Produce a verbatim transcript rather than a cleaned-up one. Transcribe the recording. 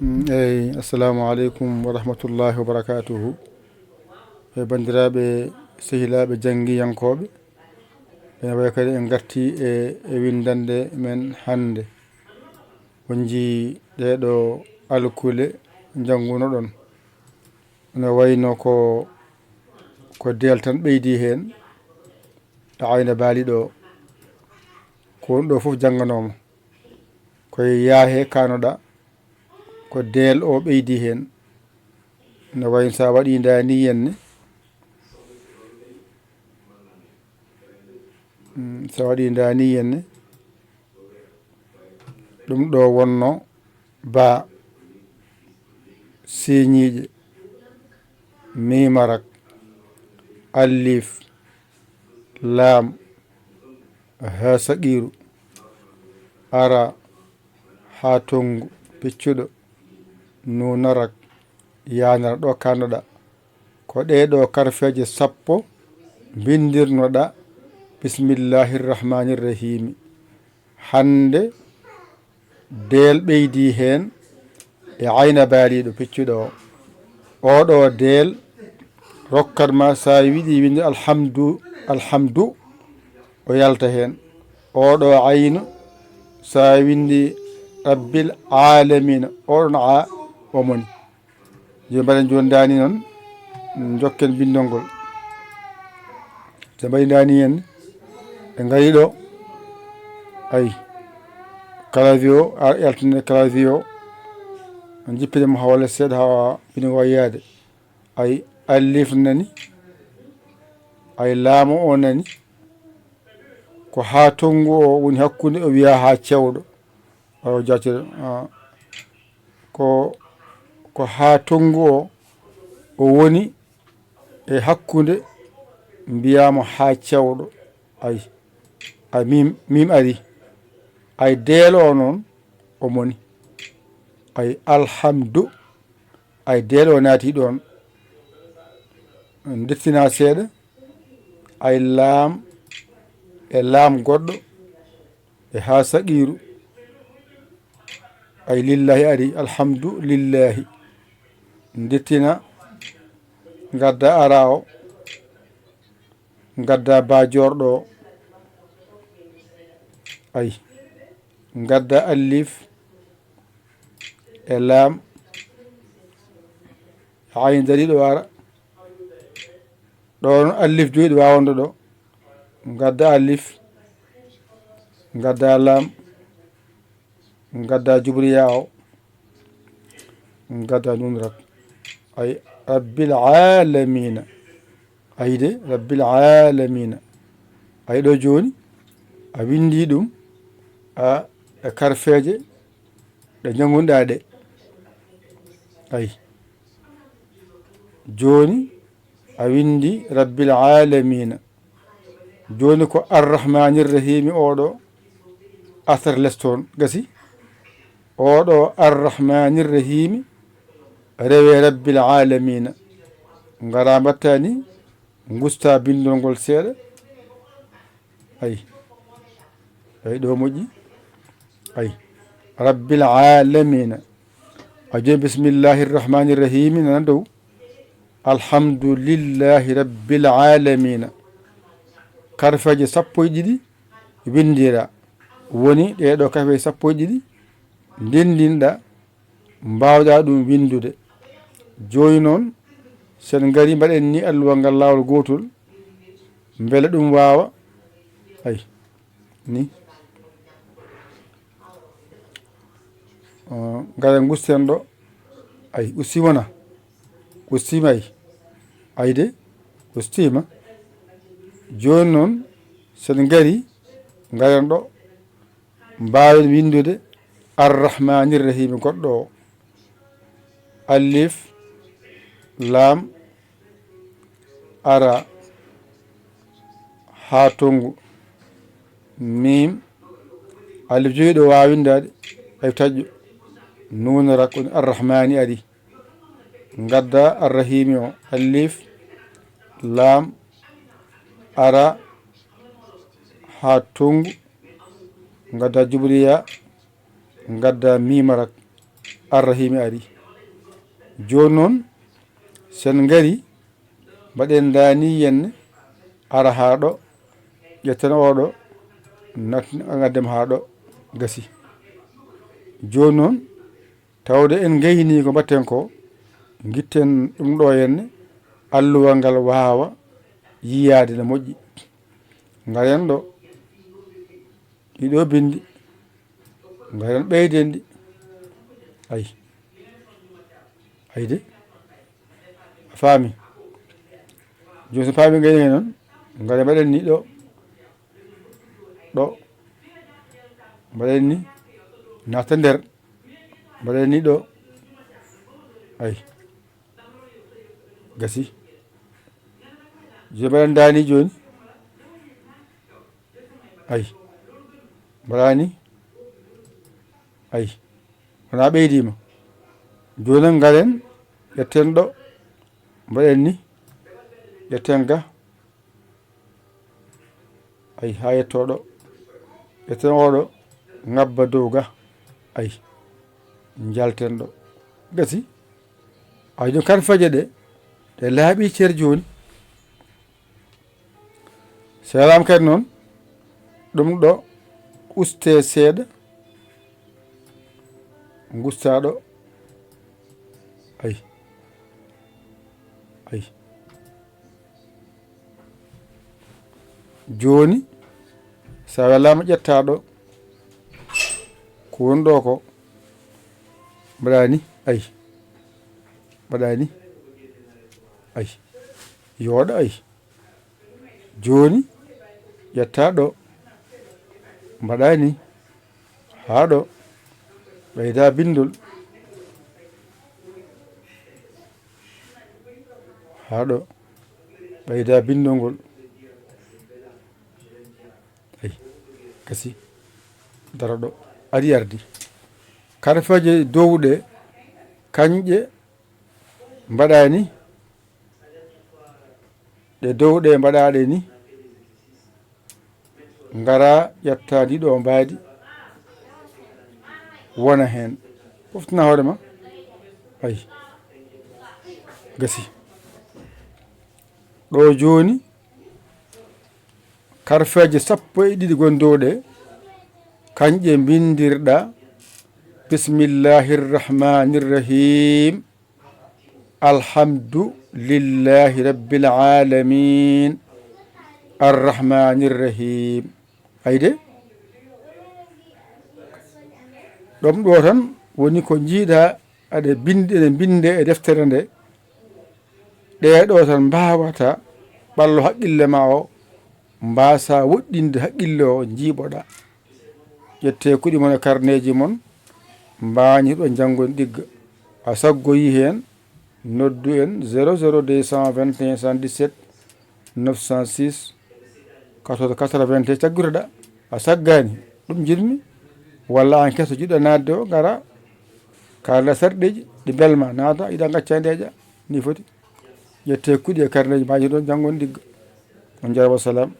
Mm, eyi, assalamu aleykum wa rahmatullahi wa barakatuhu. E banndiraaɓe, sehilaaɓe, janngiyankooɓe, ene wayi kadi en ngartii e, e winndannde men hannde. On njii ɗee ɗoo alkule njanngunoɗon. Ene wayno ko, ko deel tan ɓeydi heen, e ayna baali ɗo. Ko won ɗo fof jannganooma. Koye yaahe kanoɗa, ko deel o ɓeydi heen. No wayi so a waɗi ndaa ni yenne. Mm, so a waɗi ndaa ni yenne. Ɗum ɗo wonno ba, siiñiiƴe, miimarak, alliif, laam, haa saqiiru, ara, haa tonngu, piccuɗo, nuunarak, yaanara ɗo kaannoɗa. Ko ɗee ɗo karfeeje sappo mbinndirnoɗa, bismillahir rahmanir rahimi. Hannde deel ɓeydi heen e ayna baaliiɗo piccuɗo o. Oɗo deel rokkat ma, so a yiɗi winde alhamdu, alhamdu, o yalta heen. Oɗo aynu, so a windi rabbil alamina, oɗon a, o moni. Jooni mbaɗen jooni ndaa ni noon, njokken binndol ngol. So mbaɗi ndaa ni en, ɓe ngari ɗo, ay, clavier o, a yaltinde clavier o, jippine mo haa walla seeɗa haa bino wayyaade. Ay, alliif nani, ay, laamu o nani, ko haa tonngu o woni hakkunde, o wiya haa cewɗo. O jaccere, ah, ko, ko haa tonngu o, o woni e hakkunde, mbiyaama haa cewɗo. Ay, ay, miim, miim ari. Ay, deelo o noon, o moni. Ay, alhamdu. Ay, deelo o naati ɗoon. Ndettina seeɗa. Ay, laam, e laam goɗɗo. E haa saqiiru. Ay, lillahi ari, alhamdu lillahi. Ndettina, ngadda ara o, ngadda ba joorɗo o. Ay, ngadda alliif, e laam, e ayn dariiɗo ara. Ɗoon alliif joyi ɗo waawonde ɗo. Ngadda alliif, ngadda laam, ngadda jubriya o, ngadda nuun rak. Ay, rabbil alamina. Ay de, rabbil alamina. Ay, ɗo jooni, a winndi ɗum, a, e karfeeje ɗe njanngunɗaa ɗe. Ay. Jooni, a winndi rabbil alamina. Jooni ko arrahmanir rahimi oɗo, asar les toon, gasi. Oɗo arrahmanir rahimi, rewe rabbil alamina. Ngara mbatta ni, ngusta binndol ngol seeɗa. Ay. Ay, ɗo moƴƴi. Ay. Rabbil alamina. A jooni, bismillahir rahmanir rahimi, nana dow. Alhamdulillahi rabbil alamina. Karfeeje sappo e ɗiɗi winndira. Woni ɗee ɗo karfeeje sappo e ɗiɗi ndenndinɗa, mbaawɗa ɗum winndude. Jooni noon, sen ngari mbaɗen ni alluwal ngal laawol gootol, mbele ɗum waawa. Ay, ni. O, ngara ngusten ɗo. Ay, ustiima na? Ustiima ay. Ay de, ustiima. Jooni noon, sen ngari, ngaren ɗo, mbaawen winndude Arrahmaanir Rahiim goɗɗo o. Alif, laam, ara, haa tonngu, miim, alif joyi ɗo waawindaade, ay taƴƴo, nuun rak, woni Arrahmaani ari. Ngadda Arrahiimi o, alif, laam, ara, haa tonngu, ngadda jubriya, ngadda miima rak. Arrahiimi ari. Jooni noon, sen ngari, mbaɗen ndaani yen ara haa ɗo, ƴetten oɗo, nat-, ngaddem haa ɗo, gasi. Jooni noon, tawde en ngayni ko mbaɗten ko, ngitten ɗum ɗo henne, alluwal ngal waawa yiyaade no moƴƴi. Ngaren ɗo, ɗiɗo binndi, ngaren ɓeyden ɗi. Ay. Ay de. A faami. Jooni so faami ngayni noon, ngaren mbaɗen ni ɗo, ɗo. Mbaɗen ni, naata nder. Mbaɗen ni ɗo. Ay. Gasi. Jooni mbaɗen ndaani jooni. Ay. Mbaɗaani. Ay. Wonaa ɓeydiima. Jooni ngaren, ƴetten ɗo. Mbaɗen ni. Ƴetten ga. Ay, haa yetto ɗo. Ƴetten oɗo, ngabba dow ga. Ay, njalten ɗo. Gasi. Ay, ɗum karfaje ɗe, ɗe laaɓi cer jooni. Seeram kadi noon, ɗum ɗo uste seeɗa, ngusta ɗo. Ay. Ay. Jooni, so a welaama ƴettaa ɗo, ko woni ɗo ko, mbaɗaani, ay, mbaɗaani, ay, yooɗa, ay. Jooni, ƴettaa ɗo, mbaɗaani, haa ɗo, ɓeyda binndol. Haa ɗo, ɓeyda binndol ngol. Ay, gasi. Daro ɗo. Ari ardi. Karfaje dow ɗe, kañƴe mbaɗaani. Ɗe dow ɗe mbaɗaaɗe ni, ngara ƴetta ndi ɗo mbaadi, wona heen. Foftina hoore ma. Ay. Gasi. Ɗo jooni, karfeeje sappo e ɗiɗi ngoni dow ɗe, kañƴe mbinndirɗa, Bismillahir Rahmanir Rahim. Alhamdulillahi Rabbil Alamin. Arrahmanir Rahim. Ayde? Ɗum ɗo tan woni ko njiiɗa aɗa binndi, ene mbinnde e deftere nde. Ɗee ɗo tan mbaawata ɓallo haqqille ma o, mbaasa woɗɗinde haqqille o, njiiɓoɗa. Ƴettee kuɗi mon e karneeji mon, mbaañirɗon janngon ɗigga. A saggoyi heen, noddu en zéro zéro deux cent vingt et un soixante-dix-sept neuf cent six quatorze quatre-vingt-un, caggutoɗa. A saggaani, ɗum njiɗmi, walla aan keso jiɗɗo naatde o, ngara, kaalda sarɗeeji, ɗi mbelma, naata, yiɗa ngacca ndeeƴa, ni foti. Ƴettee kuɗi e karneeji, mbaañirɗon janngon ɗigga. On njaaraama, wasalaam.